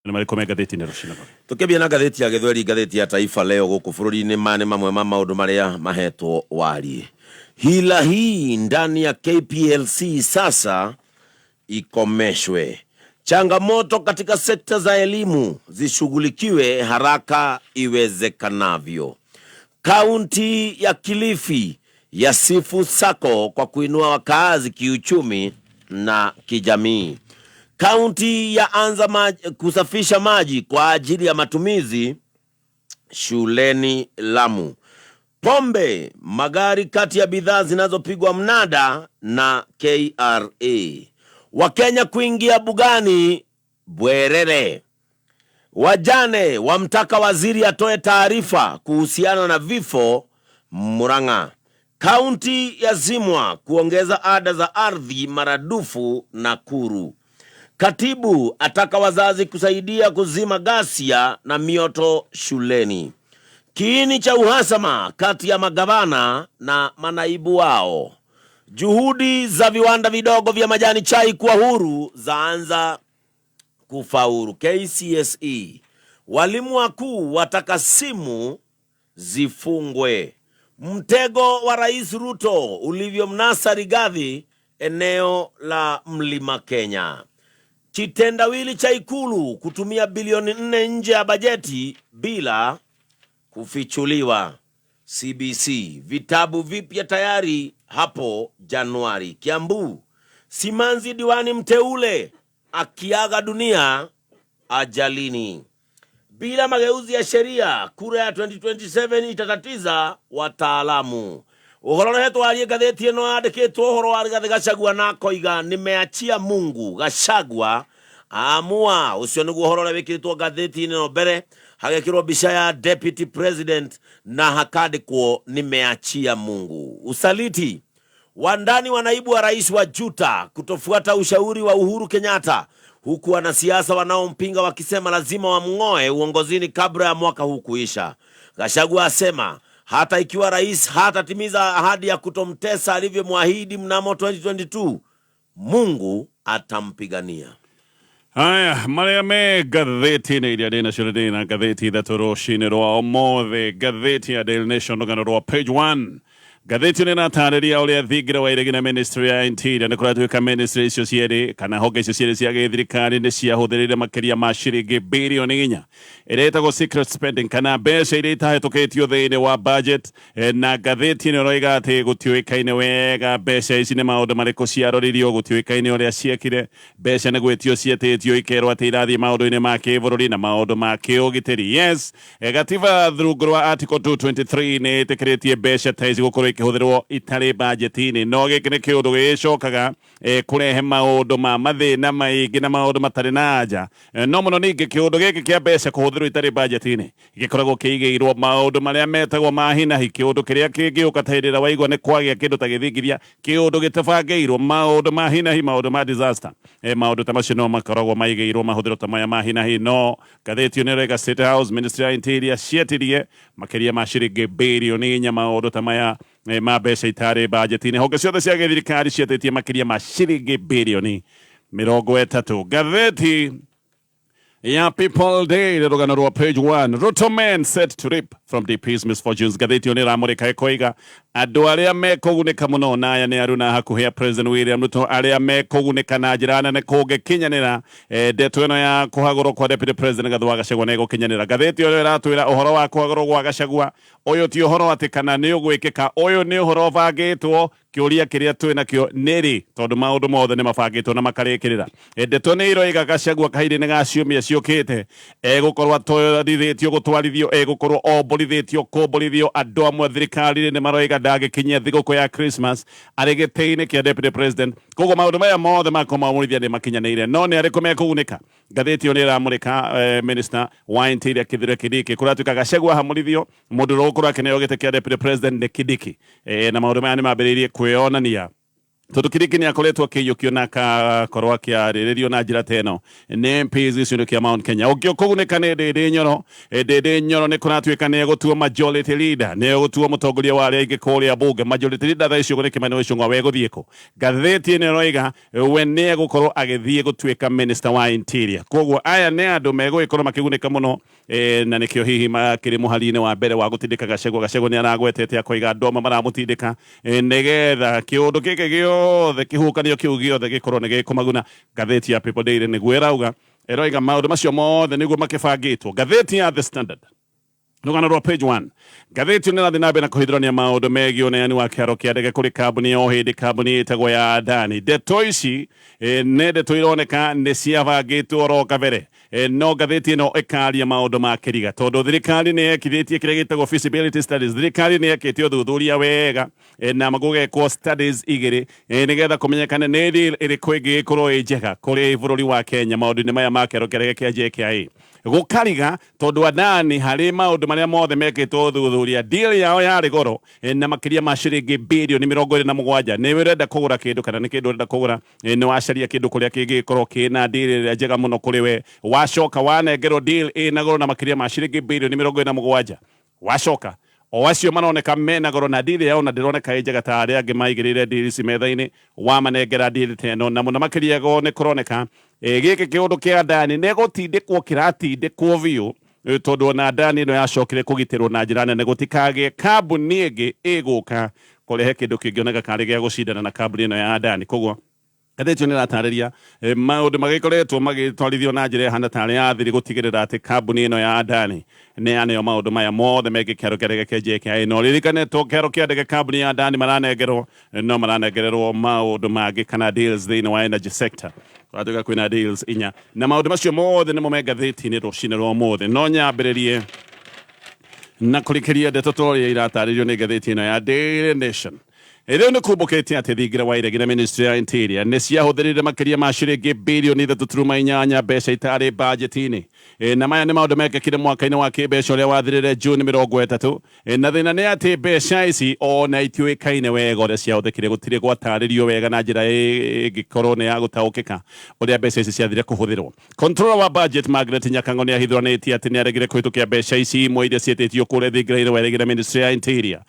Nĩ marĩkũ me ngathĩti-inĩ rũcinĩ rũrũ? Tũkĩambia na ngathĩti ya Gĩthweri, ngathĩti ya Taifa Leo gũkũ bũrũri-inĩ, maya nĩ mamwe ma maũndũ marĩa mahetwo wariĩ. Hila hii ndani ya KPLC sasa ikomeshwe. Changamoto katika sekta za elimu zishughulikiwe haraka iwezekanavyo. Kaunti ya Kilifi yasifu Sacco kwa kuinua wakazi kiuchumi na kijamii. Kaunti yaanza kusafisha maji kwa ajili ya matumizi shuleni Lamu. Pombe, magari kati ya bidhaa zinazopigwa mnada na KRA. Wakenya kuingia bugani Bwerere. Wajane wamtaka waziri atoe taarifa kuhusiana na vifo Murang'a. Kaunti yazimwa kuongeza ada za ardhi maradufu Nakuru. Katibu ataka wazazi kusaidia kuzima ghasia na mioto shuleni. Kiini cha uhasama kati ya magavana na manaibu wao. Juhudi za viwanda vidogo vya majani chai kuwa huru zaanza kufaulu. KCSE. Walimu wakuu wataka simu zifungwe. Mtego wa Rais Ruto ulivyomnasa Rigathi eneo la Mlima Kenya. Kitendawili cha Ikulu kutumia bilioni 4 nje ya bajeti bila kufichuliwa. CBC vitabu vipya tayari hapo Januari. Kiambu, simanzi diwani mteule akiaga dunia ajalini. Bila mageuzi ya sheria, kura ya 2027 itatatiza wataalamu. Ũhoro ũrĩa twarie ngathĩti ĩno yandĩkĩtwo ũhoro wa Rigathĩ Gachagua na akoiga nimeachia Mungu. Gachagua amua. Ũcio nĩguo ũhoro ũrĩa wĩkĩrĩtwo ngathĩti-inĩ ĩno mbere, hagekĩrwo mbica ya deputy president na hakandĩkwo nimeachia Mungu. Usaliti wandani wa naibu wa rais wa Juta kutofuata ushauri wa Uhuru Kenyatta, huku wanasiasa wanaompinga wakisema lazima wamng'oe uongozini kabla ya mwaka huu kuisha. Gachagua asema hata ikiwa rais hatatimiza ahadi ya kutomtesa alivyomwahidi mnamo 2022, Mungu atampigania. Haya marĩa me ngathĩti-inĩ iria ndĩ nacio ndĩ na ngathĩti ithatũ rũcinĩ rwa ũmũthĩ. Ngathĩti ya Daily Nation, rũgano rwa page 1, ngathĩti ĩno ĩratarĩria ũrĩa thingira wa iregi na ministry ya Interior nĩ kũratuĩka ministry icio cierĩ kana honge icio cierĩ cia gĩthirikari nĩ ciahũthĩrire makĩria ma ciringi birioni 4 ĩrĩa ĩtagwo secret spending, kana mbeca iria itahĩtũkĩtio thĩinĩ wa budget. Na ngathĩti ĩno ĩroiga atĩ gũtiũĩkaine wega mbeca ici nĩ maũndũ marĩkũ ciaroririo, gũtiũĩkaine ũrĩa ciekire. Mbeca nĩ gwĩtio cietĩtio ikerwo atĩ irathiĩ maũndũ-inĩ ma kĩbũrũri na maũndũ ma kĩũgitĩri. Yes, gatiba rungu rwa article 223 nĩ ĩtĩkĩrĩtie mbeca ta ici gũkorwo ikĩhũthĩrwo itarĩ bajeti-inĩ, no gĩkĩ nĩ kĩũndũ gĩgĩcokaga kũrehe maũndũ ma mathĩna maingĩ na maũndũ matarĩ na anja. No mũno ningĩ kĩũndũ gĩkĩ kĩa mbeca kũhũthĩrwo itarĩ bajeti-inĩ gĩkoragwo kĩigĩirwo maũndũ marĩa metagwo ma hinahi, kĩũndũ kĩrĩa kĩngĩũka ta hĩndĩ ĩrĩa waigua nĩ kwagĩa kĩndũ ta gĩthingithia, kĩũndũ gĩtabangĩirwo, maũndũ ma hinahi, maũndũ ma disaster. Maũndũ ta macio no makoragwo maigĩirwo mahũthĩro ta maya ma hinahi. No ngathĩti ĩno ĩroiga State House, Ministry ya Interior cietirie makĩria ma ciringi birioni 4 maũndũ ta maya ma mbeca itarĩ bajeti-inĩ. Honge ciothe cia gĩthirikari cietĩtie makĩria ma ciringi birioni 30. Ngathĩti ya People Day, rũgano rwa page 1, Ruto men set to reap from DP's misfortunes. Ngathĩti ĩyo nĩ ĩramũrĩka ĩkoiga andũ arĩa mekũgunĩka mũno na aya nĩ aruna hakuhĩ ya President William Ruto, arĩa mekũgunĩka na njĩra nene kũngĩkinyanĩra ndeto ĩno ya kũhagũrwo kwa Deputy President Rigathi wa Gachagua nĩ ĩgũkinyanĩra. Ngathĩti ĩyo ĩratwĩra ũhoro wa kũhagũrwo gwa Gachagua ũyũ ti ũhoro atĩ kana nĩ ũgwĩkĩka, ũyũ nĩ ũhoro ũbangĩtwo. Kĩũria kĩrĩa twĩ nakĩo nĩ rĩ, tondũ maũndũ mothe nĩ mabangĩtwo na makarĩkĩrĩra. Ndeto nĩ iroiga Gachagua kahinda-inĩ ga ciumia ciũkĩte egũkorwo atwarithĩtio gũtwarithio, egũkorwo omborithĩtio kũmborithio. Andũ amwe thirikari-inĩ nĩ maroiga ndangĩkinyia thigũkũ ya Christmas arĩ gĩtĩ-inĩ kĩa deputy president. Koguo maũndũ maya mothe ma kũmamũrithia nĩ makinyanĩire, no nĩ arĩkũ mekũgunĩka? Ngathĩti ĩyo nĩ ĩramũrĩka minister wa Interior Kithure Kindiki. Kũratuĩka Gachagua ahamũrithio, mũndũ ũrĩa ũgũkorwo akĩneo gĩtĩ kĩa deputy president nĩ Kindiki. Na maũndũ maya nĩ mambĩrĩirie kwĩyonania. Tondũ Kindiki nĩ akoretwo akĩiyũkio na akakorwo akĩarĩrĩrio na njĩra ta ĩno nĩ MPs gĩcigo kĩa Mount Kenya. Ũngĩ ũkũgunĩka nĩ Ndĩndĩ Nyoro. Ndĩndĩ Nyoro nĩ kũratuĩka nĩ egũtuo majority leader, nĩ egũtuo mũtongoria wa arĩa aingĩ kũrĩa bunge. Majority leader thaa ici ũguo nĩ Kimani Ichung'wa, we gũthiĩ kũ? Ngathĩti ĩno ĩroiga we nĩ egũkorwo agĩthiĩ gũtuĩka minister wa interior. Koguo aya nĩ andũ megũgĩkorwo makĩgunĩka mũno. Na nĩkĩo hihi makĩrĩ mũhari-inĩ wa mbere wa gũtindĩka Gachagua. Gachagua nĩ aragwetete akoiga andũ amwe maramũtindĩka nĩgetha kĩũndũ gĩkĩ gĩothe, kĩhuhũkanio kĩu gĩothe gĩkorwo nĩ gĩkũmaguna. Ngathĩti ya People Daily nĩguo ĩrauga, ĩroiga maũndũ macio mothe nĩguo makĩbangĩtwo. Ngathĩti ya The Standard, rũgano rwa page 1, ngathĩti ĩno ĩrathiĩ na mbere na kũhithũrania maũndũ megiĩ ũneani wa kĩharo kĩa ndege kũrĩ kambuni ya ũhĩndĩ, kambuni ĩtagwo ya Adani. Ndeto ici nĩ ndeto ironeka nĩ ciabangĩtwo oro kabere. No ngathĩti ĩno ĩkaria maũndũ ma kĩriga tondũ thirikari nĩ yekithĩtie kĩrĩa gĩtagwo feasibility studies. Thirikari nĩ yekĩte ũthuthuria wega na gũgekwo studies igĩrĩ nĩgetha kũmenyekane nĩ deal ĩrĩkũ ĩngĩgĩkorwo ĩ njega kũrĩ bũrũri wa Kenya maũndũ-inĩ maya ma kĩharo kĩa ndege kĩa JKIA. Gũkariga tondũ Adani harĩ maũndũ marĩa mothe mekĩtwo ũthuthuria, deal yao yarĩ goro na makĩria ma ciringi birioni 27. Nĩ ũrenda kũgũra kĩndũ kana nĩ kĩndũ ũrenda kũgũra, nĩ wacaria kĩndũ kũrĩa kĩngĩgĩkorwo kĩna deal ĩrĩa njega mũno kũrĩ we, wacoka wanengerwo deal ĩna goro na makĩria ma ciringi birioni 27, wacoka o acio maroneka mena goro na deal yao na ndĩroneka ĩ njega ta arĩa angĩ maigĩrĩire deal ici metha-inĩ, wamanengera deal ta ĩno. Na mũno makĩria go nĩ kũroneka gĩkĩ kĩũndũ kĩa Adani nĩ gũtindĩkwo kĩratindĩkwo biũ, tondũ ona Adani ĩno yacokire kũgitĩrwo na njĩra nene gũtikagĩe kambuni ĩngĩ ĩgũka kũrehe kĩndũ kĩngĩoneka karĩ gĩa gũcindana na kambuni ĩno ya Adani. Koguo ngathĩti ĩyo nĩ ĩratarĩria maũndũ magĩkoretwo magĩtwarithio na njĩra ĩhana tarĩ ya thiri gũtigĩrĩra atĩ kambuni ĩno ya Adani nĩ yaneo maũndũ maya mothe megiĩ kĩharo kĩa ndege kĩa JKIA. No ririkane to kĩharo kĩa ndege kambuni ya Adani maranengerwo, no maranengererwo maũndũ mangĩ kana deals thĩinĩ wa energy sector. Kũratuĩka kwĩna deals inya na maũndũ macio mothe nĩmo me ngathĩti-inĩ rũcinĩ rwa ũmũthĩ. No nyambĩrĩrie na kũrikĩria ndeto ta ũrĩa iratarĩrio nĩ ngathĩti ĩno ya Daily Nation. Rĩu nĩ kumbũkĩte atĩ thingira wa iregi na Ministry ya Interior nĩ ciahũthĩrire makĩria ma ciringi birioni 3.8 mbeca itarĩ bajeti-inĩ. Na maya nĩ maũndũ mekĩkire mwaka-inĩ wa kĩmbeca ũrĩa wathirire June 30. Na thĩna nĩ atĩ mbeca ici ona itiũĩkaine wega ũrĩa ciahũthĩkire, gũtirĩ gwatarĩrio wega na njĩra ĩngĩkorwo nĩ ya gũtaũkĩka ũrĩa mbeca ici ciathire kũhũthĩrwo. Controller wa budget Margaret Nyakang'o nĩ ahithũranĩtie atĩ nĩ aregire kũhĩtũkia mbeca ici imwe iria ciĩtĩtio kũrĩa thingira-inĩ wa iregi na Ministry ya Interior.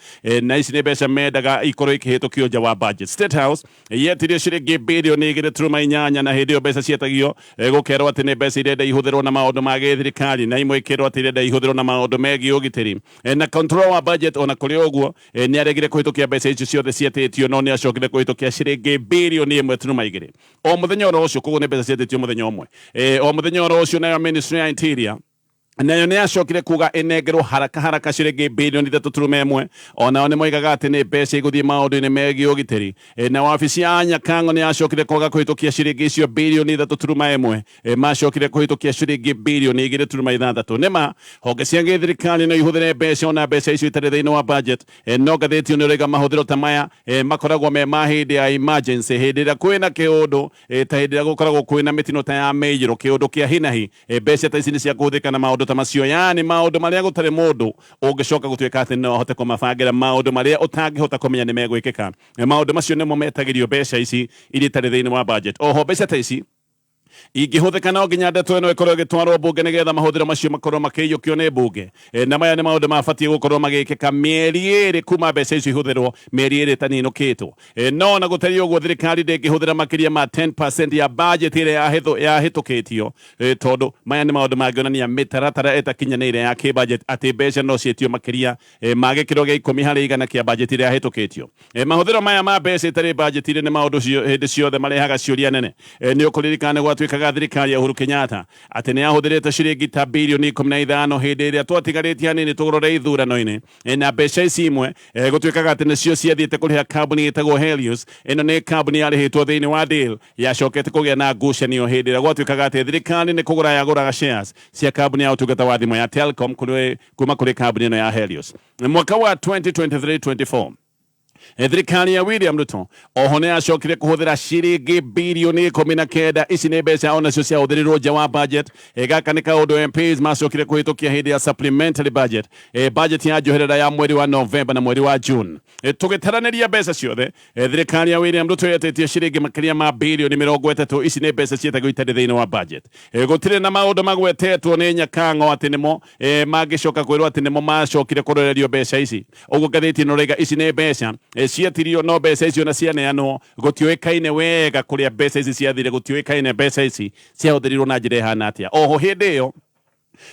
Na ici nĩ mbeca mendaga ikorwo ikĩhĩtũkio nja wa budget. State House yetirie ciringi birioni 2.8, na hĩndĩ ĩyo mbeca cietagio gũkerwo atĩ nĩ mbeca irenda ihũthĩrwo na maũndũ ma gĩthirikari, na imwe ikĩrwo atĩ irenda ihũthĩrwo na maũndũ megiĩ ũgitĩri. Na controller wa budget ona kũrĩ ũguo nĩ aregire kũhĩtũkia mbeca icio ciothe cietĩtio, no nĩ acokire kũhĩtũkia ciringi birioni 1.2 o mũthenya oro ũcio. Koguo nĩ mbeca cietĩtio mũthenya ũmwe. O mũthenya oro ũcio nayo Ministry ya Interior nayo nĩ yacokire kuga ĩnengerwo haraka haraka ciringi birioni 3.1. Onao nĩ moigaga atĩ nĩ mbeca igũthiĩ maũndũ-inĩ megiĩ ũgitĩri. Na wabici ya Nyakang'o nĩ yacokire kwaga kũhĩtũkia ciringi icio birioni 3.1, macokire kũhĩtũkia ciringi birioni 2.6. Nĩma honge cia gĩthirikari no ihũthĩre mbeca ona mbeca icio itarĩ thĩinĩ wa budget, no ngathĩti ĩno ĩrauga mahũthĩro ta maya makoragwo me ma hĩndĩ ya emergency, hĩndĩ ĩrĩa kwĩna kĩũndũ, ta hĩndĩ ĩrĩa gũkoragwo kwĩna mĩtino ta ya mĩiyũro, kĩũndũ kĩa hinahi. Mbeca ta ici nĩ cia kũhũthĩka na maũndũ ta macio, yani maũndũ marĩa gũtarĩ mũndũ ũngĩcoka gũtuĩka atĩ no ahote kũmabangĩra, maũndũ marĩa ũtangĩhota kũmenya nĩ megwĩkĩka. Maũndũ macio nĩmo metagĩrio mbeca ici iria itarĩ thĩinĩ wa budget. Oho mbeca ta ici ingĩhũthĩka no nginya ndeto ĩno ĩkorwo ĩgĩtwarwo mbunge nĩgetha mahũthĩro macio makorwo makĩiyũkio nĩ mbunge. Na maya nĩ maũndũ mabatiĩ gũkorwo magĩkĩka mĩeri 2 kuma mbeca icio ihũthĩrwo, mĩeri 2 ĩtaninũkĩtwo. No ona gũtariĩ ũguo thirikari ndĩngĩhũthĩra makĩria ma 10% ya budget ĩrĩa yahĩtũkĩtio, tondũ maya nĩ maũndũ mangĩonania mĩtaratara ĩtakinyanĩire ya kĩ-budget atĩ mbeca no ciĩtio makĩria ma gĩkĩro gĩa 10% kĩa budget ĩrĩa yahĩtũkĩtio. Mahũthĩro maya ma mbeca itarĩ budget-inĩ nĩ maũndũ hĩndĩ ciothe marehaga ciũria nene. Nĩ ũkũririkana nĩ gwatuĩkaga thirikari ya Uhuru Kenyatta atĩ nĩ yahũthĩrĩte ciringi ta birioni 15 hĩndĩ ĩrĩa twatigarĩtie hanini tũgũrore ithurano-inĩ. Na mbeca ici imwe gũtuĩkaga atĩ nĩcio ciathiĩte kũrĩha kambuni ĩtagwo Helios. Ĩno nĩ kambuni yarĩhĩtwo thĩinĩ wa deal yacokete kũgĩa na ngucanio hĩndĩ ĩrĩa gwatuĩkaga atĩ thirikari nĩ kũgũra yagũraga shares cia kambuni ya ũtungata wa thimũ ya Telcom kuma kũrĩ kambuni ĩno ya Helios. Mwaka wa 2023-24. Thirikari ya William Ruto oho nĩ yacokire kũhũthĩra ciringi birioni 19. Ici nĩ mbeca onacio ciahũthĩrirwo nja wa budget. Gaka nĩ kaũndũ MPs macokire kũhĩtũkia hĩndĩ ya supplementary budget, budget ya njoherera ya mweri wa November na mweri wa June. Tũgĩtaranĩria mbeca ciothe, thirikari ya William Ruto yetĩtie ciringi makĩria ma birioni 30. Ici nĩ mbeca cietagwo itarĩ thĩinĩ wa budget. Gũtirĩ na maũndũ magwetetwo nĩ Nyakang'o atĩ nĩmo mangĩcoka kwĩrwo atĩ nĩmo macokire kũrorerio mbeca ici. Ũguo ngathĩti ĩno raiga ici nĩ mbeca cietirio, no mbeca icio na cianeanwo gũtiũĩkaine wega kũrĩa mbeca ici ciathire, gũtiũĩkaine mbeca ici ciahũthĩrirwo na njĩra ĩhana atĩa. Oho hĩndĩ ĩyo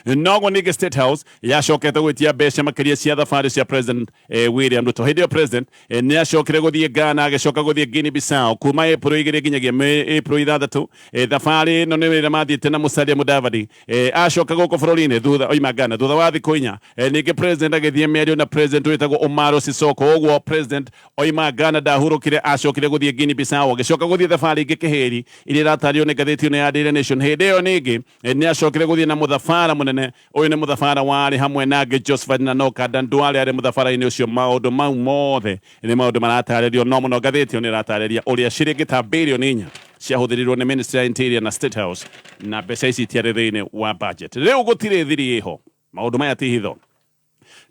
noguo ningĩ State House yacokete gwĩtia mbeca makĩria cia thabarĩ cia President William Ruto. Hĩndĩ ĩyo President nĩ acokire gũthiĩ Ghana, agĩcoka gũthiĩ Guinea Bissau kuma April 2 nginyagia April 6. Thabarĩ ĩno nĩ wĩra mathiĩte na Musalia Mudavadi. Acoka gũkũ bũrũri-inĩ thutha oima Ghana thutha wa thikũ 4, ningĩ President agĩthiĩ mĩario na President wĩtagwo Umaro Sissoco. Ũguo President oima Ghana ndahurũkire, acokire gũthiĩ Guinea Bissau, agĩcoka gũthiĩ thabarĩ ingĩ kĩhĩri iria iratarĩrio nĩ ngathĩti ĩno ya Daily Nation. Hĩndĩ ĩyo ningĩ nĩ acokire gũthiĩ na mũthabara mũnene. Ũyũ nĩ mũthabara warĩ hamwe na angĩ Josephat Nanoka Dandwale arĩ mũthabara-inĩ ũcio. Maũndũ mau mothe nĩ maũndũ maratarĩrio, no mũno ngathĩti ĩyo nĩ ĩratarĩria ũrĩa ciringi ta birioni 4 ciahũthĩrirwo nĩ Ministry ya Interior na State House, na mbeca ici itiarĩ thĩinĩ wa budget. Rĩu gũtirĩ thiri ĩho, maũndũ maya ti hitho.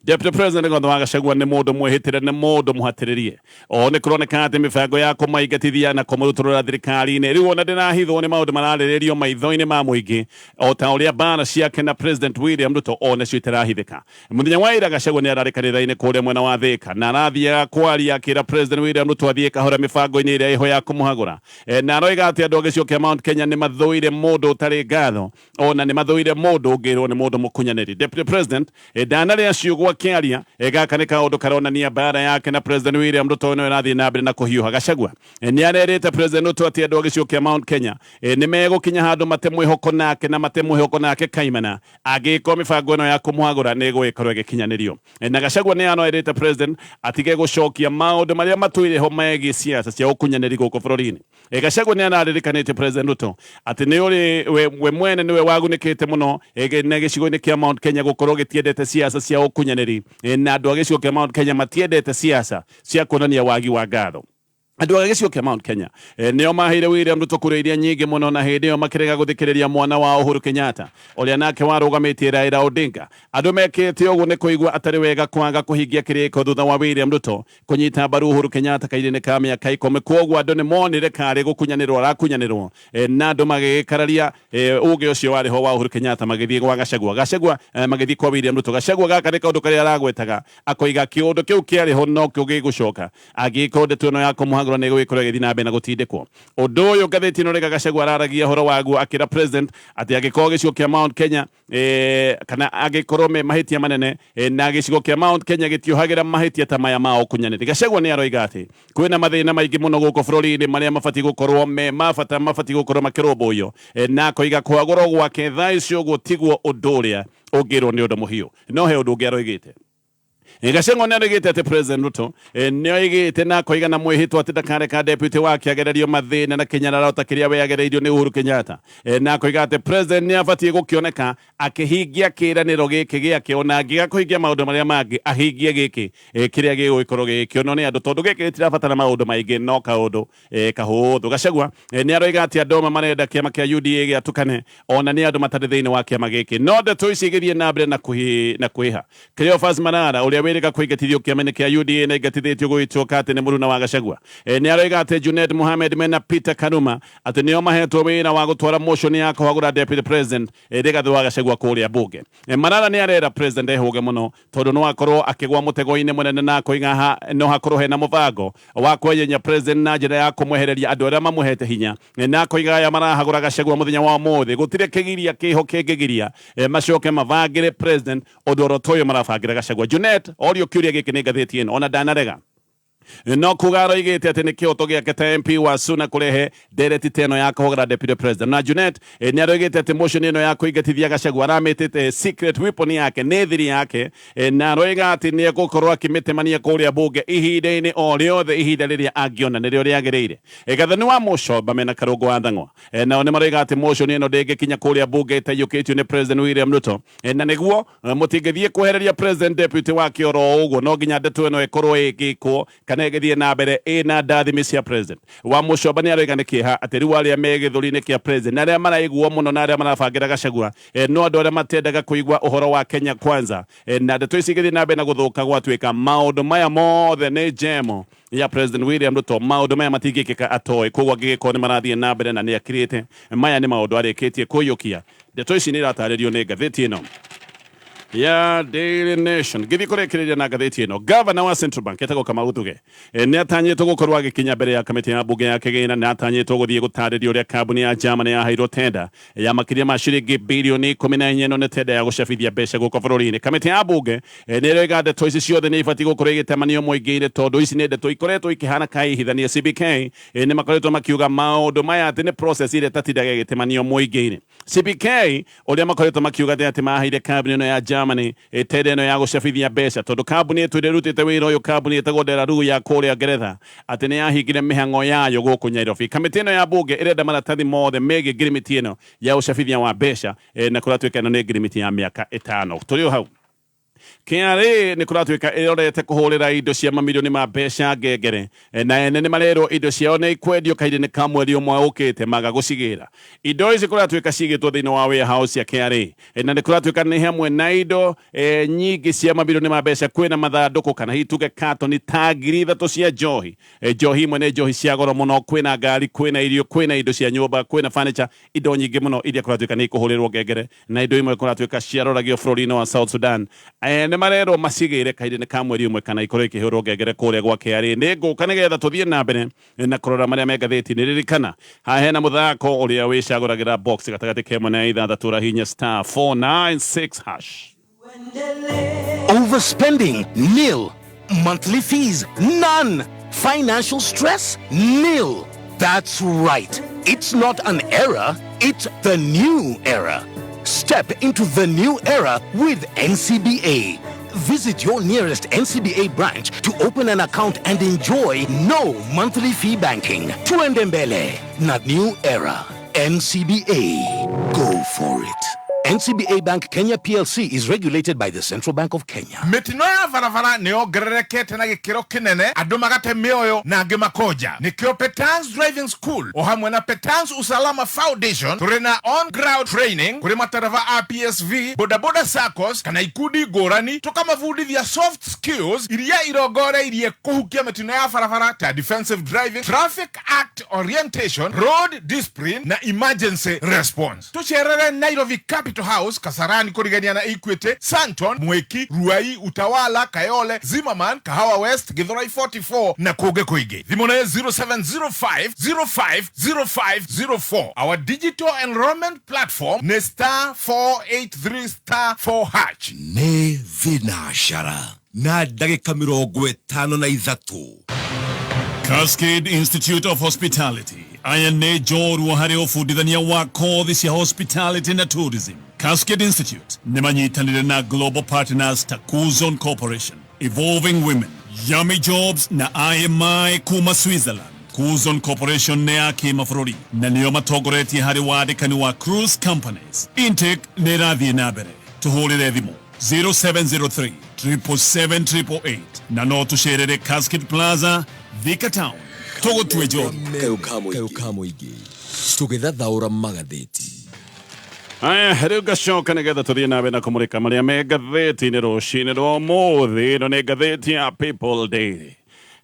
Deputy President Rigathi wa Gachagua nĩ mũndũ mwĩhĩtĩre, nĩ mũndũ mũhatĩrĩrie. O nĩ kũroneka atĩ mĩbango ya kũmaingatithia na kũmũrutũrũra thirikari-inĩ rĩu ona ndĩrahithwo, nĩ maũndũ mararĩrĩrio maitho-inĩ ma mũingĩ, o ta ũrĩa mbara ciake na President William Ruto o nacio itarahithĩka. Mũthenya wa ira Gachagua nĩ ararĩ kanitha-inĩ kũrĩa mwena wa Thika, na arathiaga kwaria akĩra President William Ruto athiĩ kahora mĩbango-inĩ ĩrĩa ĩho ya kũmũhagũra. Na aroiga atĩ andũ a gĩcigo kĩa Mount Kenya nĩ mathũire mũndũ ũtarĩ ngatho, ona nĩ mathũire mũndũ ũngĩrwo nĩ mũndũ mũkunyanĩri. Deputy President ndanarĩa ciugo akĩaria. Gaka nĩ kaũndũ karonania mbara yake na President William Ruto ĩno ĩrathiĩ na mbere na kũhiũha. Gachagua nĩ arerĩte President Ruto atĩ andũ a gĩcigo kĩa Mount Kenya nĩ megũkinya handũ mate mwĩhoko nake na mate mwĩhoko nake kaimana angĩkorwo mĩbango ĩno ya kũmũhagũra nĩ ĩgũgĩkorwo ĩgĩkinyanĩrio. Na Gachagua nĩ anoerĩte President atige gũcokia maũndũ marĩa matũire ho megiĩ siasa cia ũkunyanĩri gũkũ bũrũri-inĩ. Gachagua nĩ araririkanĩtie President Ruto atĩ nĩ ũrĩ we mwene nĩwe wagunĩkĩte mũno na gĩcigo-inĩ kĩa Mount Kenya gũkorwo gĩtiendete siasa cia ũkunyanĩri, na andũ a gĩcigo kĩa Mount Kenya matiendete siasa cia kuonania wagi wa ngatho. Andũ a gĩcigo kĩa Mount Kenya nĩo maheire William Ruto kura iria nyingĩ mũno, na hĩndĩ ĩyo makĩrega gũthikĩrĩria mwana wa Uhuru Kenyatta ũrĩa nake warũgamĩtie Raila Odinga. Andũ mekĩte ũguo nĩ kũigua atarĩ wega kwaga kũhingia kĩrĩko thutha wa William Ruto kũnyita mbaru Uhuru Kenyatta kahinda-inĩ ka mĩaka 10. Kwoguo andũ nĩ monire karĩ gũkunyanĩrwo arakunyanĩrwo, na andũ magĩgĩkararia ũgĩ ũcio warĩ ho wa Uhuru Kenyatta, magĩthiĩ gwa Gachagua, Gachagua magĩthiĩ kwa William Ruto. Gachagua gaka nĩ kaũndũ karĩa aragwetaga, akoiga kĩũndũ kĩu kĩarĩ ho no kĩo gĩgũcoka angĩkorwo ndeto ĩno ya kũmũhagũra nĩ ĩgũgĩkorwo ĩgĩthiĩ na mbere na gũtindĩkwo. Ũndũ ũyũ ngathĩti ĩno rĩga Gachagua araragia ũhoro waguo akĩra President atĩ angĩkorwo gĩcigo kĩa Mount Kenya kana angĩkorwo me mahĩtia manene, na gĩcigo kĩa Mount Kenya gĩtiohagĩra mahĩtia ta maya ma ũkunyanĩri. Gachagua nĩ aroiga atĩ kwĩna mathĩna maingĩ mũno gũkũ bũrũri-inĩ marĩa mabatiĩ gũkorwo me ma bata, mabatiĩ gũkorwo makĩrũmbũiyo, na akoiga kũhagũrwo gwake thaa icio ũguo tiguo ũndũ ũrĩa ũngĩrwo nĩ ũndũ mũhiũ. No he ũndũ ũngĩ aroigĩte. Gachagua nĩ aroigĩte atĩ President Ruto nĩ oigĩte na akoiga na mwĩhĩtwa atĩ ndakareka deputy wake agererio mathĩna na kĩnyararo ta kĩrĩa we agereirio nĩ Uhuru Kenyatta, na akoiga atĩ President nĩ abatiĩ gũkĩoneka akĩhingia kĩĩranĩro gĩkĩ gĩake, ona angĩaga kũhingia maũndũ marĩa mangĩ ahingie gĩkĩ kĩrĩa gĩgũgĩkorwo gĩgĩkĩonwo nĩ andũ, tondũ gĩkĩ gĩtirabatara maũndũ maingĩ no kaũndũ kahũthũ. Gachagua nĩ aroiga atĩ andũ amwe marenda kĩama kĩa UDA gĩatũkane ona nĩ andũ matarĩ thĩinĩ wa kĩama gĩkĩ, no ndeto ici igĩthiĩ na mbere na kwĩha. Cleophas Malala ũrĩa wĩrĩga kũingatithio kĩama-inĩ kĩa UDA na ingatithĩtio gũgĩtuĩka atĩ nĩ mũruna wa Gachagua, nĩ aroiga atĩ Junet Mohamed mena Peter Karuma atĩ nĩo mahetwo wĩra wa gũtwara motion ya kũhagũra Deputy President Rigathi wa Gachagua kũrĩa bunge. Malala nĩ arera President ehũge mũno tondũ no akorwo akĩgwa mũtego-inĩ mũnene, na akoiga no hakorwo hena mũbango wa kwenyenya President na njĩra ya kũmwehereria andũ arĩa mamũhete hinya, na akoiga aya marahagũra Gachagua mũthenya wa ũmũthĩ gũtirĩ kĩgiria kĩho kĩngĩgiria macoke mabangĩre President ũndũ oro ta ũyũ marabangĩra Gachagua. Junet orio kĩũria gĩkĩ nĩ ngathĩti ĩno ona ndanarega no kuga aroigĩte atĩ nĩ kĩhoto gĩake ta MP wa Suna kũrehe ndereti ta ĩno ya kũhũgĩra Deputy President. Na Junet nĩ aroigĩte atĩ motion ĩno ya kũingatithia Gachagua aramĩtĩte secret weapon yake, nĩ thiri yake, na aroiga atĩ nĩ egũkorwo akĩmĩtemania kũrĩa bunge ihinda-inĩ o rĩothe, ihinda rĩrĩa angĩona nĩrĩo rĩagĩrĩire. Gathani wa Mũcomba mena Karũngũ wa Thang'wa nao nĩ maroiga atĩ motion ĩno ndĩngĩkinya kũrĩa bunge ĩtaiyũkĩtio nĩ President William Ruto, na nĩguo mũtingĩthiĩ kwehereria President deputy wake oro ũguo, no nginya ndeto ĩno ĩkorwo ĩgĩkwo kana Kana ĩgĩthiĩ na mbere ĩna ndathimi cia president. Wa Mũcomba nĩ aroiga nĩ kĩeha atĩ rĩu arĩa me gĩthũri-inĩ kĩa president na arĩa maraiguo mũno na arĩa marabangĩra Gachagua no andũ arĩa matendaga kũigua ũhoro wa Kenya Kwanza. Na ndeto ici igĩthiĩ na mbere na gũthũka gwatuĩka maũndũ maya mothe nĩ njemo ya President William Ruto. Maũndũ maya matingĩkĩka atoĩ, koguo angĩgĩkorwo nĩ marathiĩ na mbere na nĩ akirĩte, maya nĩ maũndũ arĩkĩtie kũiyũkia. Ndeto ici nĩ iratarĩrio nĩ ngathĩti ĩno ya Daily Nation. Ngĩthiĩ kũrĩkĩrĩria na ngathĩti ĩno, gavana wa Central Bank etagwo Kamau Thuge nĩ atanyĩtwo gũkorwo agĩkinya mbere ya kamĩtĩ ya mbunge ya kĩgĩna. Nĩ atanyĩtwo gũthiĩ gũtarĩria ũrĩa kambuni ya Germany yaheirwo tenda ya makĩria ma ciringi birioni 14. Ĩno nĩ tenda ya gũcabithia mbeca gũkũ bũrũri-inĩ. Kamĩtĩ ya mbunge nĩ ĩroiga ndeto ici ciothe nĩ ibatiĩ gũkorwo igĩtemanio mũingĩ-inĩ, tondũ ici nĩ ndeto ikoretwo ikĩhana kaihithania. CBK nĩ makoretwo makiuga maũndũ maya atĩ nĩ process ĩrĩa ĩtatindaga ĩgĩtemanio mũingĩ-inĩ. CBK ũrĩa makoretwo makiuga atĩ maheire kambuni ĩno ya Germany tenda ĩno ya gũcabithia mbeca tondũ kambuni ĩtũire ĩrutĩte wĩra ũyũ, kambuni ĩtagwo Delaru ya kũrĩa Ngeretha, atĩ nĩ yahingire mĩhang'o yayo gũkũ Nairobi. Kamĩtĩ ĩno ya mbunge ĩrenda maratathi mothe megiĩ ngirimiti ĩno ya ũcabithia wa mbeca, na kũratuĩka ĩno nĩ ngirimiti ya mĩaka 5. Tũrĩ o hau, KRA nĩ kũratuĩka ĩrorete kũhũrĩra indo cia mamirioni ma mbeca ngengere, na ene nĩ marerwo indo ciao nĩ ikwendio kahinda-inĩ ka mweri ũmwe ũkĩte maga gũcigĩra. Indo ici kũratuĩka cigĩtwo thĩinĩ wa warehouse ya KRA, na nĩ kũratuĩka nĩ hamwe na indo nyingĩ cia mamirioni ma mbeca. Kwĩna mathandũkũ kana hihi tuge katoni ta 3,000 cia njohi. Njohi imwe nĩ njohi cia goro mũno. Kwĩna ngari, kwĩna irio, kwĩna indo cia nyũmba, kwĩna furniture, indo nyingĩ mũno iria kũratuĩka nĩ ikũhũrĩrwo ngengere, na indo imwe kũratuĩka ciaroragio bũrũri-inĩ wa South Sudan. Nĩ marerwo macigĩre kahinda-inĩ ka mweri ũmwe kana ikorwo ikĩhũrwo ngengere kũrĩa gwa KRA. Nĩ ngũka nĩgetha tũthiĩ na mbere na kũrora marĩa me ngathĩti-inĩ. Ririkana haha hena mũthako ũrĩa wĩcagũragĩra box gatagatĩ ka ĩmwe na ithathatũ, ũrahihinya star 496 hash. Overspending? Nil. Monthly fees? None. Financial stress? Nil. That's right. It's not an era, it's the new era. Step into the new era with NCBA. Visit your nearest NCBA branch to open an account and enjoy no monthly fee banking. Tuende mbele na new era. NCBA. Go for it. NCBA Bank Kenya PLC is regulated by the Central Bank of Kenya. Mĩtino ya barabara nĩ yongererekete na gĩkĩro kĩnene, andũ magate mĩoyo na angĩ makonja. Nĩkĩo Petans Driving School o hamwe na Petans Usalama Foundation tũrĩ na on ground training kũrĩ matereba a PSV, bodaboda saccos kana ikundi ngũrani, tũkamabundithia soft skills iria irongoreirie kũhukia mĩtino ya barabara ta defensive driving, traffic act orientation, road discipline na emergency response. Tucerere Nairobi Capital House, Kasarani kũrigania na Equity, Santon, Mwiki, Ruai, Utawala, Kayole, Zimmerman, Kahawa West, Githurai 44 na kũngĩ kũingĩ. Thimũ nĩ 0705 050504. Our digital enrollment platform nĩ star 483 star 4 hash. Nĩ thinacara na ndagĩka 53. Cascade Institute of Hospitality aya nĩ njorua harĩ ũbundithania wa kothi cia hospitality na tourism. Cascade Institute nĩ manyitanĩre na global partners ta Kuzon Corporation, Evolving Women, Yummy Jobs na IMI kuma Switzerland. Kuzon Corporation nĩ ya kĩmabũrũri na nĩo matongoretie harĩ wandĩkani wa cruise companies. Intake nĩ ĩrathiĩ na mbere. Tũhũrĩre thimũ 0703 777 na no tũcerere Cascade Plaza, Thika Town. Tũgũtue njorua. Kayũ ka mũingĩ tũgĩthathaũra magathĩti. Aya, rĩu ngacoka nĩgetha tũthiĩ na mbere na kũmũrĩka marĩa me ngathĩti-inĩ rũcinĩ rwa ũmũthĩ. Ĩno nĩ ngathĩti ya People Daily.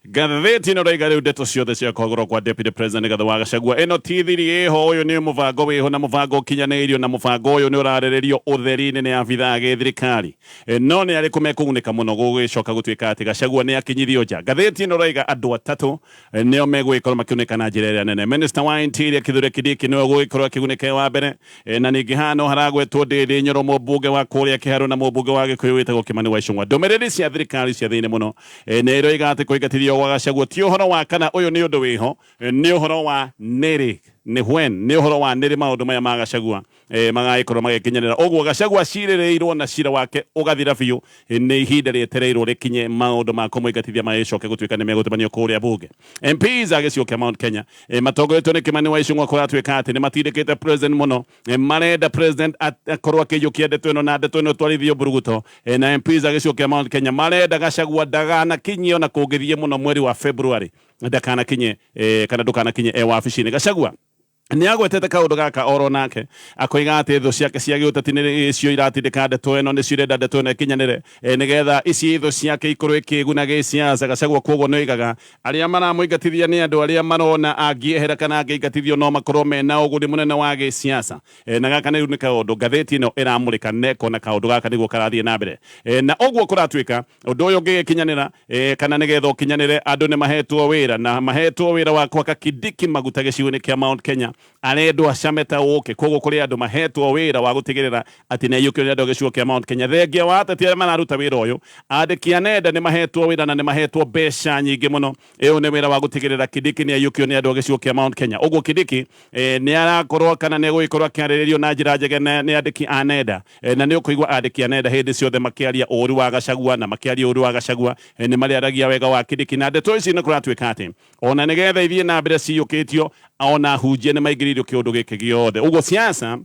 Ngathĩti ĩno raiga rĩu ndeto ciothe cia kwagũrwo kwa Deputy President Rigathi wa Gachagua ĩno ti thiri ĩho. Ũyũ nĩ mũbango wĩho na mũbango ũkinyanĩirio, na mũbango ũyũ nĩ ũrarĩrĩrio ũtheri-inĩ nĩ abithaa a gĩthirikari. No nĩ arĩkũ mekũgunĩka mũno gũgĩcoka gũtuĩka atĩ Gachagua nĩ akinyithio nja? Ngathĩti ĩno raiga andũ atatũ nĩo megũgĩkorwo makĩgunĩka na njĩra ĩrĩa nene. Minister wa Interior Kithure Kindiki nĩwe ũgũgĩkorwo akĩgunĩka e wa mbere, na ningĩ haha no haragwetwo Ndindi Nyoro, mũmbunge wa kũrĩa Kĩharũ, na mũmbunge wa Gĩkũyũ wĩtagwo Kimani wa Ichung'wa. Ndũmĩrĩri cia thirikari cia thĩinĩ mũno nĩ iroiga atĩ kũingatithio gwa Gachagua ti ũhoro wa kana ũyũ nĩ ũndũ wĩho, nĩ ũhoro wa nĩrĩ. Nĩ when nĩ ũhoro wa nĩrĩ maũndũ maya ma Gachagua magagĩkorwo magĩkinyanĩra. Ũguo Gachagua acirĩrĩirwo na cira wake ũgathira biũ, nĩ ihinda rĩetereirwo rĩkinye maũndũ ma kũmũingatithia magĩcoke gũtuĩka nĩ megũtabanio kũrĩa bunge. MPs a gĩcigo kĩa Mount Kenya matongoretio nĩ Kimani wa Ichung'wa kũratuĩka atĩ nĩ matindĩkĩte president mũno, marenda president akorwo akĩiyũkia ndeto ĩno na ndeto ĩno twarithio mburuguto, na MPs a gĩcigo kĩa Mount Kenya marenda Gachagua ndaganakinyie ona kũngĩthiĩ mũno mweri wa February ndakanakinye, kana ndũkanakinye e wabici-inĩ. Gachagua nĩ agwetete kaũndũ gaka oro nake akoiga atĩ thũ ciake cia gĩũteti nĩcio iratindĩka ndeto ĩno, nĩcio irenda ndeto ĩno ĩkinyanĩre, nĩgetha ici thũ ciake ikorwo ikĩguna gĩsiasa. Gachagua koguo nĩ oigaga arĩa maramũingatithia nĩ andũ arĩa marona angĩehera kana angĩingatithio no makorwo mena ũguni mũnene wa gĩsiasa, na gaka nĩ kaũndũ ngathĩti ĩno ĩramũrĩka nekona kaũndũ gaka nĩguo karathiĩ na mbere, na ũguo kũratuĩka ũndũ ũyũ ũngĩgĩkinyanĩra, kana nĩgetha ũkinyanĩre, andũ nĩ mahetwo wĩra na mahetwo wĩra wa kwaka Kindiki maguta gĩcigo-inĩ kĩa Mount Kenya arendwo acame ta ũkĩ. Koguo kũrĩ andũ mahetwo wĩra wa gũtigĩrĩra atĩ nĩ aiyũkio nĩ andũ a gĩcigo kĩa Mount Kenya. Thengia wa ateti arĩa mararuta wĩra ũyũ, andĩki a nenda nĩ mahetwo wĩra na nĩ mahetwo mbeca nyingĩ mũno. Ĩyo nĩ wĩra wa gũtigĩrĩra Kindiki nĩ aiyũkio nĩ andũ a gĩcigo kĩa Mount Kenya. Ũguo Kindiki nĩ arakorwo kana nĩ egũgĩkorwo akĩarĩrĩrio na njĩra njega nĩ andĩki a nenda, na nĩ ũkũigua andĩki a nenda hĩndĩ ciothe makĩaria ũru wa Gachagua na makĩaria ũru wa Gachagua, nĩ marĩaragia wega wa Kindiki. Na ndeto ici nĩ kũratuĩka atĩ ona nĩgetha ithiĩ na mbere ciyũkĩtio, ona hunjia nĩ maingĩrĩirio kĩũndũ gĩkĩ gĩothe. Ũguo siasa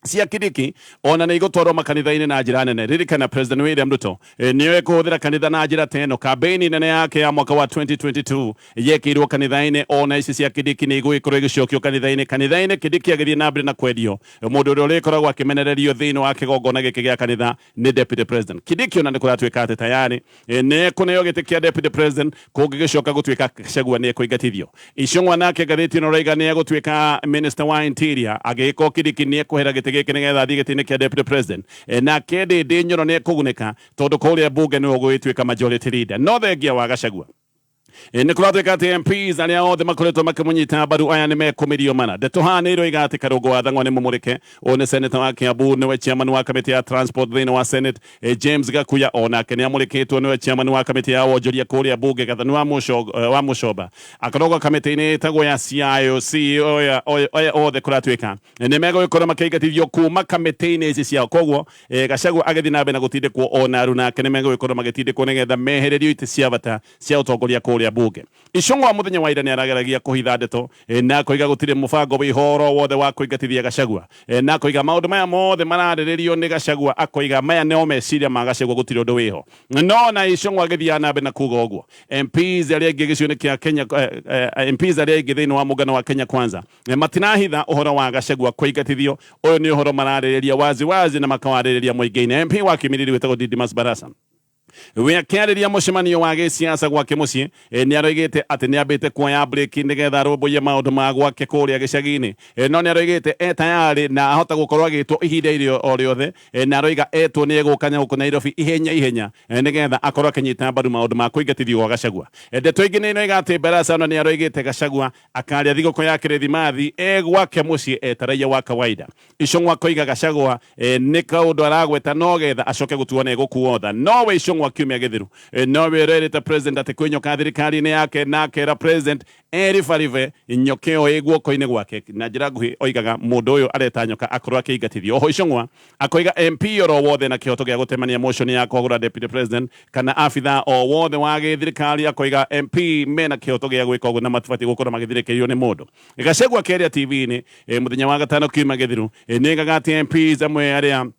cia Kindiki ona nĩ igũtwarwo makanitha-inĩ na njĩra nene. Ririkana President William Ruto nĩoĩ kũhũthĩra kanitha na njĩra ta ĩno. Campaign nene yake ya mwaka wa 2022 yekĩirwo kanitha-inĩ, ona ici cia Kindiki nĩ igũgĩkorwo igĩcokio kanitha-inĩ. Kanitha-inĩ Kindiki agĩthiĩ na mbere na kwendio, mũndũ ũrĩa ũrĩkoragwo akĩmenererio thĩinĩ wa kĩgongona gĩkĩ gĩa kanitha nĩ Deputy President Kindiki. Ona nĩ kũratuĩka atĩ tayari nĩ ekũneo gĩtĩ kĩa Deputy President kũngĩgĩcoka gũtuĩka Gachagua nĩ ekũingatithio. Ichung'wa nake ngathĩti ĩno raiga nĩ egũtuĩka Minister wa Interior agĩgĩkorwo Kindiki nĩ ekũhera gĩtĩ gĩkĩ nĩgetha athiĩ gĩtĩ-inĩ kĩa Deputy President, nake Ndindi Nyoro nĩ ekũgunĩka tondũ kũrĩa mbunge nĩwe ũgũgĩtuĩka majority leader. No thengia wa Gachagua, nĩ kũratuĩka atĩ MPs arĩa othe makoretwo makĩmũnyita mbaru aya nĩ mekũmĩrio mana. Ndeto haha nĩ iroiga atĩ Karũngũ wa Thang'wa nĩ mũmũrĩke. Ũyũ nĩ senator wa Kiambu, nĩwe chairman wa kamĩtĩ ya transport thĩinĩ wa Senate. James Gakuya onake nĩ amũrĩkĩtwo, nĩwe chairman wa kamĩtĩ ya wonjoria kũrĩa mbunge. Gathani wa Mũcomba akoragwo kamĩtĩ-inĩ ĩtagwo ya CIOC. Oya othe kũratuĩka nĩ megũgĩkorwo makĩingatithio kuma kamĩtĩ-inĩ ici ciao. Koguo Gachagua agĩthiĩ na mbere na gũtindĩkwo, ona aruna ake nĩ megũgĩkorwo magĩtindĩkwo nĩgetha mehererio itĩ cia bata cia ũtongoria kũrĩa mbunge. Ichung'wa mũthenya wa ira nĩ arageragia kũhitha ndeto, na akoiga gũtirĩ mũbango wĩho oro wothe wa kũingatithia Gachagua, na akoiga maũndũ maya mothe mararĩrĩrio nĩ Gachagua, akoiga maya nĩo meciria ma Gachagua, gũtirĩ ũndũ wĩho. No na Ichung'wa agĩthiaga na mbere na kuga ũguo, MPs arĩa aingĩ gĩcigo-inĩ kĩa Kenya, MPs arĩa aingĩ thĩinĩ wa mũngano wa Kenya Kwanza, matinahitha ũhoro wa Gachagua kũingatithio. Ũyũ nĩ ũhoro mararĩrĩria wazi wazi na makawarĩrĩria mũingĩ-inĩ. MP wa Kimilili wĩtagwo Didmus Barasa we akĩarĩria mũcemanio wa gĩsiasa gwake mũciĩ, nĩ aroigĩte atĩ nĩ ambĩte kuoya break nĩgetha arũmbũiye maũndũ ma gwake kũrĩa gĩcagi-inĩ, no nĩ aroigĩte e tayarĩ na ahota gũkorwo agĩtwo ihinda irĩ o rĩothe, na aroiga etwo nĩ egũka gũkũ Nairobi ihenya ihenya, nĩgetha akorwo akĩnyita mbaru maũndũ ma kũingatithio gwa Gachagua. Ndeto ingĩ nĩ inoiga atĩ Barasa ona nĩ aroigĩte Gachagua akarĩa thigũkũ ya Kĩrĩthimathi e gwake mũciĩ eta raia wa kawaida. Ichung'wa koiga Gachagua nĩ kaũndũ aragweta no getha acoke gũtuo nĩ egũkuo tha. Nowe Ichung'wa kiumia gĩthiru, nowe ũrerĩte president atĩ kwĩ nyoka thirikari-inĩ yake, na akera president eribaribe nyoka ĩyo ĩ guoko-inĩ gwake. Na njĩra nguhĩ oigaga mũndũ ũyũ areta nyoka akorwo akĩingatithio. Oho Ichung'wa akoiga MP oro wothe na kĩhoto gĩa gũtemania motion ya kwagũra deputy president kana abitha o wothe wa gĩthirikari, akoiga MP mena kĩhoto gĩa gwĩka ũguo na matibatiĩ gũkorwo magĩthirĩkĩrio nĩ mũndũ. Gachagua akĩaria TV-inĩ, mũthenya wa gatano kiumia gĩthiru, nĩ oigaga atĩ MPs amwe arĩa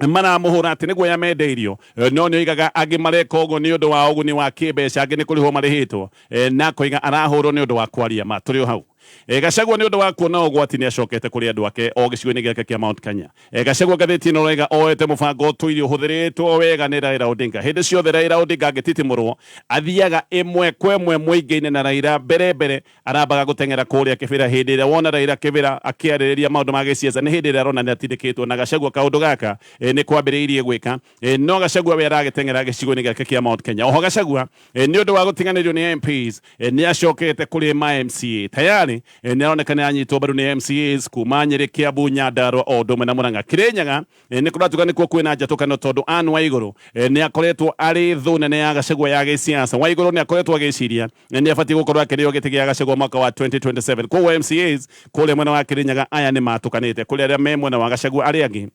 maramũhũra atĩ nĩguo yamendeirio, no nĩ oigaga angĩ mareka ũguo nĩ ũndũ wa ũguni wa kĩmbeca, angĩ nĩ kũrĩhwo marĩhĩtwo, na akoiga arahũrwo nĩ ũndũ wa kwaria ma. Tũrĩ o hau, Gachagua nĩ ũndũ wa kuona ũgwati nĩ acokete kũrĩ andũ ake o gĩcigo-inĩ gĩake kĩa Mount Kenya. Gachagua ngathĩti ĩno raiga oete mũbango ũtũire ũhũthĩrĩtwo wega nĩ Raila Odinga. Hĩndĩ ciothe Raila Odinga angĩtitimũrwo athiaga ĩmwe kwa ĩmwe mũingĩ-inĩ na Raila mbere mbere arambaga gũteng'era kũrĩa Kĩbĩra. Hĩndĩ ĩrĩa wona Raila Kĩbĩra akĩarĩrĩria maũndũ ma gĩciaca nĩ hĩndĩ ĩrĩa arona nĩ atindĩkĩtwo, na Gachagua kaũndũ gaka nĩ kwambĩrĩirie gwĩka, no Gachagua we aragĩteng'era gĩcigo-inĩ gĩake kĩa Mount Kenya. Oho Gachagua, nĩ ũndũ wa gũtiganĩrio nĩ MPs, nĩ acokete kũrĩ ma MCA tayari. atĩ nĩ aroneka nĩ anyitwo mbaru nĩ MCAs kuma Nyĩrĩ, Kiambu, Nyandarua o ũndũ ũmwe na Murang'a. Kirinyaga nĩ kũratuĩka nĩkuo kwĩna njatũkano tondũ Anne Waigũrũ nĩ akoretwo arĩ thũ nene ya Gachagua ya gĩsiasa. Waigũrũ nĩ akoretwo agĩciria nĩ abatiĩ gũkorwo akĩrĩo gĩtĩ gĩa Gachagua mwaka wa 2027. Koguo MCAs kũrĩa mwena wa Kirinyaga aya nĩ matũkanĩte kũrĩ arĩa me mwena wa Gachagua, arĩa angĩ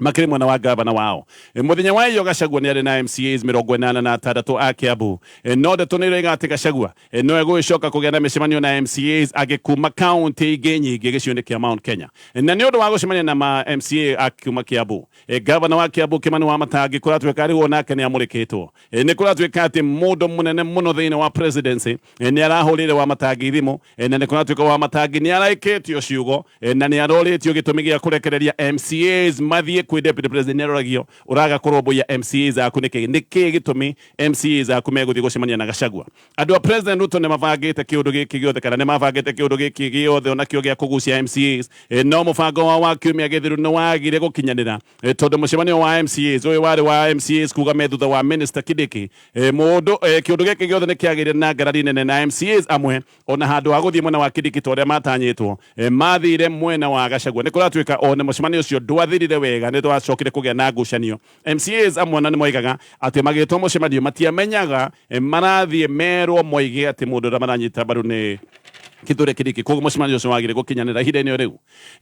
makĩrĩ mwena wa gavana wao. Mũthenya wa iyo Gachagua nĩ arĩ na MCAs 86 a Kiambu. No ndeto nĩ iroiga atĩ Gachagua no egũgĩcoka kũgĩa na mĩcemanio na MCAs angĩ kuma kaunti ingĩ nyingĩ gĩcigo-inĩ kĩa Mount Kenya. Na nĩ ũndũ wa gũcemania na ma MCA a kuma Kiambu, gavana wa Kiambu Kimani Wamatangi kũratuĩka rĩu onake nĩ amũrĩkĩtwo. Nĩ kũratuĩka atĩ mũndũ mũnene mũno thĩinĩ wa presidency nĩ arahũrĩire Wamatangi thimũ, na nĩ kũratuĩka Wamatangi nĩ araikĩtio ciugo na nĩ arorĩtio gĩtũmi gĩa kũrekereria MCAs mathiĩ kwĩ deputy president. Nĩ aroragio, ũraga kũrũmbũiya MCAs aku nĩkĩ? Nĩkĩ gĩtũmi MCAs aku megũthiĩ gũcemania na Gachagua? Andũ a President Ruto nĩ mabangĩte kĩũndũ gĩkĩ gĩothe, kana nĩ mabangĩte kĩũndũ gĩkĩ gĩothe onakĩo gĩa kũgucia MCAs, no mũbango wao wa kiumia gĩthiru nĩ wagire gũkinyanĩra, tondũ mũcemanio wa MCAs ũyũ warĩ wa MCAs kuga me thutha wa Minister Kindiki. Mũndũ kĩũndũ gĩkĩ gĩothe nĩ kĩagĩire na ngarari nene, na MCAs amwe ona handũ ha gũthiĩ mwena wa Kindiki ta ũrĩa matanyĩtwo, mathire mwena wa Gachagua. Nĩ kũratuĩka ona mũcemanio ũcio ndwathirire wega, nĩ twacokire kũgĩa na ngucanio. MCAs amwe ona nĩ moigaga atĩ magĩtwo mũcemanio matiamenyaga marathiĩ merwo moige atĩ mũndũ ũrĩa maranyita mbaru nĩ Kithure Kindiki. Koguo mũcemanio ũcio wagire gũkinyanĩra ihinda-inĩ o rĩu.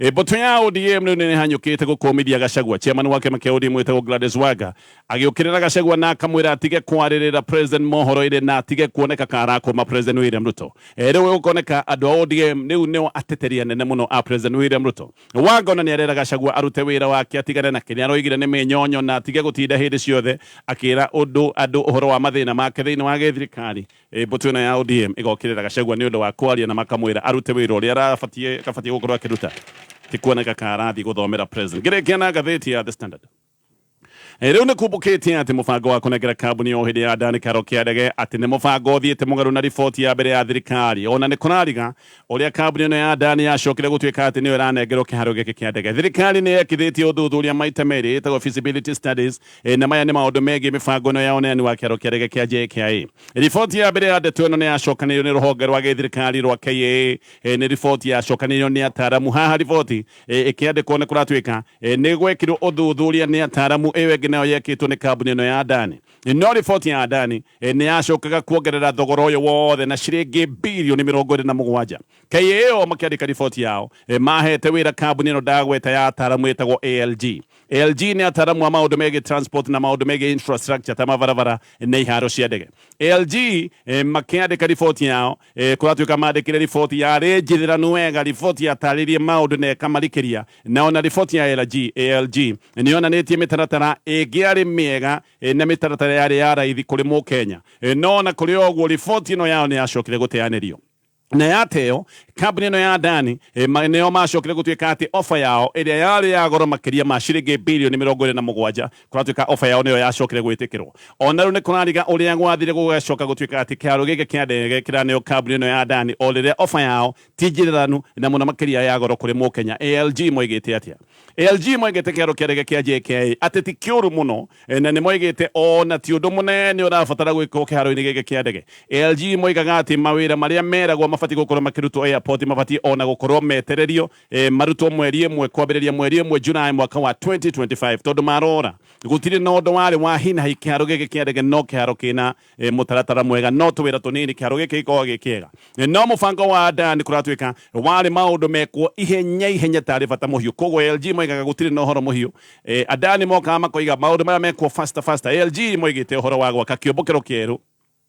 Mbũtũ ya ODM rĩu nĩ ĩhanyũkĩte gũkũmithia Gachagua. Chairman wa kĩama kĩa ODM wĩtagwo Gladys Wanga agĩũkĩrĩra Gachagua na akamwĩra atige kwarĩrĩra president mohoro-inĩ na atige kuoneka ka arakũma President William Ruto. Rĩu gũkoneka andũ a ODM rĩu nĩo ateteri anene mũno a President William Ruto. Wanga ona nĩ arera Gachagua arute wĩra wake atigane na kĩrĩa aroigire nĩ mĩnyonyo na atige gũtinda hĩndĩ ciothe akĩra ũndũ andũ ũhoro wa mathĩna make thĩinĩ wa gĩthirikari. Mbũtũ ĩno ya ODM ĩgokĩrĩra Gachagua nĩ ũndũ wa kwaria na makamwĩra arute wĩra ũrĩa arabatiĩ akabatiĩ gũkorwo akĩruta, ti kuoneka ka arathiĩ gũthomera president. Ngĩrĩkia na ngathĩti ya The Standard. Rĩu nĩ kumbũkĩte atĩ mũbango wa kũnengera kambuni ya ũhĩndĩ ya Adani kĩharo kĩa ndege atĩ nĩ mũbango ũthiĩte mũgarũ na riboti ya mbere ya thirikari. Ona nĩ kũrariga ũrĩa kambuni ĩno ya Adani yacokire gũtuĩka atĩ nĩyo ĩranengerwo kĩharo gĩkĩ kĩa ndege. Thirikari nĩ yekithĩtie ũthuthuria maita merĩ ĩtagwo feasibility studies, na maya nĩ maũndũ megiĩ mĩbango ĩno ya ũneani wa kĩharo kĩa ndege kĩa JKIA. Riboti ya mbere ya ndeto ĩno nĩ yacokanĩrĩirio nĩ rũhonge rwa gĩthirikari rwa KAA. Nĩ riboti yacokanĩrĩirio nĩ ataaramu. Haha riboti ĩkĩandĩkwo nĩ kũratuĩka nĩ gwekirwo ũthuthuria nĩ ataaramu, ĩyo ĩngĩ nayo yekĩtwo nĩ kambuni ĩno ya Adani. No riboti ya Adani nĩ yacokaga kuongerera thogora ũyũ wothe na ciringi birioni 27. KAA makĩandĩka riboti yao mahete wĩra kambuni ĩno ndagweta ya ataaramu ĩtagwo ALG. ALG nĩ ataaramu a maũndũ megiĩ transport na maũndũ megiĩ infrastructure ta mabarabara na iharo cia ndege. ALG makĩandĩka riboti yao, kũratuĩka mandĩkire riboti yarĩ njithĩranu wega, riboti yatarĩirie maũndũ na ĩkamarikĩria, na ona riboti ya ALG, ALG nĩ yonanĩtie mĩtaratara ĩngĩarĩ mĩega na mĩtaratara yarĩ ya raithi kũrĩ mũkenya. No ona kũrĩ o ũguo, riboti ĩno yao nĩ yacokire gũteanĩrio, na yateo kambuni ĩno ya Adani nĩo macokire gũtuĩka atĩ ofa yao ĩrĩa yarĩ ya goro makĩria ma ciringi birioni 27, kũratuĩka ofa yao nĩyo yacokire gwĩtĩkĩrwo. Ona rĩu nĩ kũrariga ũrĩa gwathire gũgacoka gũtuĩka atĩ kĩharo gĩkĩ kĩa ndege kĩraneo kambuni ĩno ya Adani o rĩrĩa ofa yao ti njithĩranu na mũno makĩria ya goro kũrĩ mũkenya. ALG moigĩte atĩa? ALG moigĩte kĩharo kĩa ndege kĩa JKIA atĩ ti kĩũru mũno, na nĩ moigĩte ona ti ũndũ mũnene ũrabatara gwĩkwo kĩharo-inĩ gĩkĩ kĩa ndege. ALG moigaga atĩ mawĩra marĩa meragwo mabatiĩ gũkorwo makĩrutwo airport mabatiĩ ona gũkorwo metererio, marutwo mweri ĩmwe kwambĩrĩria mweri ĩmwe July mwaka wa 2025, tondũ marora gũtirĩ na ũndũ warĩ wa hinahi kĩharo gĩkĩ kĩa ndege, no kĩharo kĩna mũtaratara mwega, no tũwĩra tũnini kĩharo gĩkĩ gĩkoragwo gĩ kĩega. No mũbango wa Adani kũratuĩka warĩ maũndũ mekwo ihenya ihenya tarĩ bata mũhiũ. Koguo ALG moigaga gũtirĩ na ũhoro mũhiũ. Adani mokaga makoiga maũndũ maya mekwo faster faster. ALG moigĩte ũhoro wa gwaka kĩũmbũkĩro kĩerũ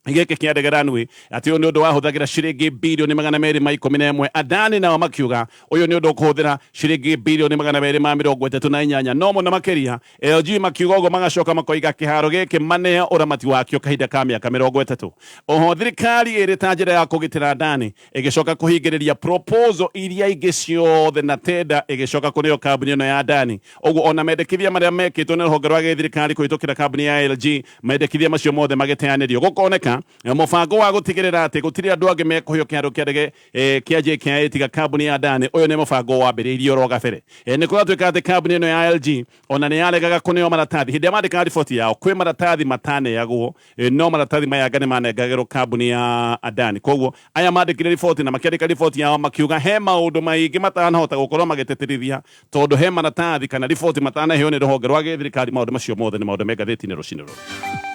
gĩkĩ kĩa ndege runway atĩ ũyũ nĩ ũndũ wahũthagĩra ciringi birioni 211. Adani nao makiuga ũyũ nĩ ũndũ ũkũhũthĩra ciringi birioni 238, no mũno makĩria ALG makiuga ũguo, magacoka makoiga kĩharo gĩkĩ maneo ũramati wakĩo kahinda ka mĩaka 30. Oho thirikari ĩrĩ ta njĩra ya kũgitĩra Adani ĩgĩcoka kũhingĩrĩria proposal iria ingĩ ciothe na tenda ĩgĩcoka kũneo kambuni ĩno ya Adani. Ũguo ona mendekithia marĩa mekĩtwo nĩ rũhonge rwa gĩthirikari kũhĩtũkĩra kambuni ya ALG, mendekithia macio mothe magĩteanĩrio, gũkoneka gũgĩtuĩka mũbango wa gũtigĩrĩra atĩ gũtirĩ andũ angĩ mekũheo kĩharo kĩa ndege kĩa JKIA tiga kambuni ya Adani. Ũyũ nĩ mũbango wambĩrĩirio oro gabere. Nĩ kũratuĩka atĩ kambuni ĩno ya LG ona nĩ yaregaga kũneo maratathi hĩndĩ ĩrĩa mandĩkaga riboti yao, kwĩ maratathi mataneagwo, no maratathi maya anga nĩ manengagĩrwo kambuni ya Adani. Koguo aya mandĩkire riboti na makĩandĩka riboti yao makiuga he maũndũ maingĩ matanahota gũkorwo magĩtĩtĩrithia tondũ he maratathi kana riboti matanaheo nĩ rũhonge rwa gĩthirikari. Maũndũ macio mothe nĩ maũndũ me ngathĩti-inĩ rũcinĩ rũrũ.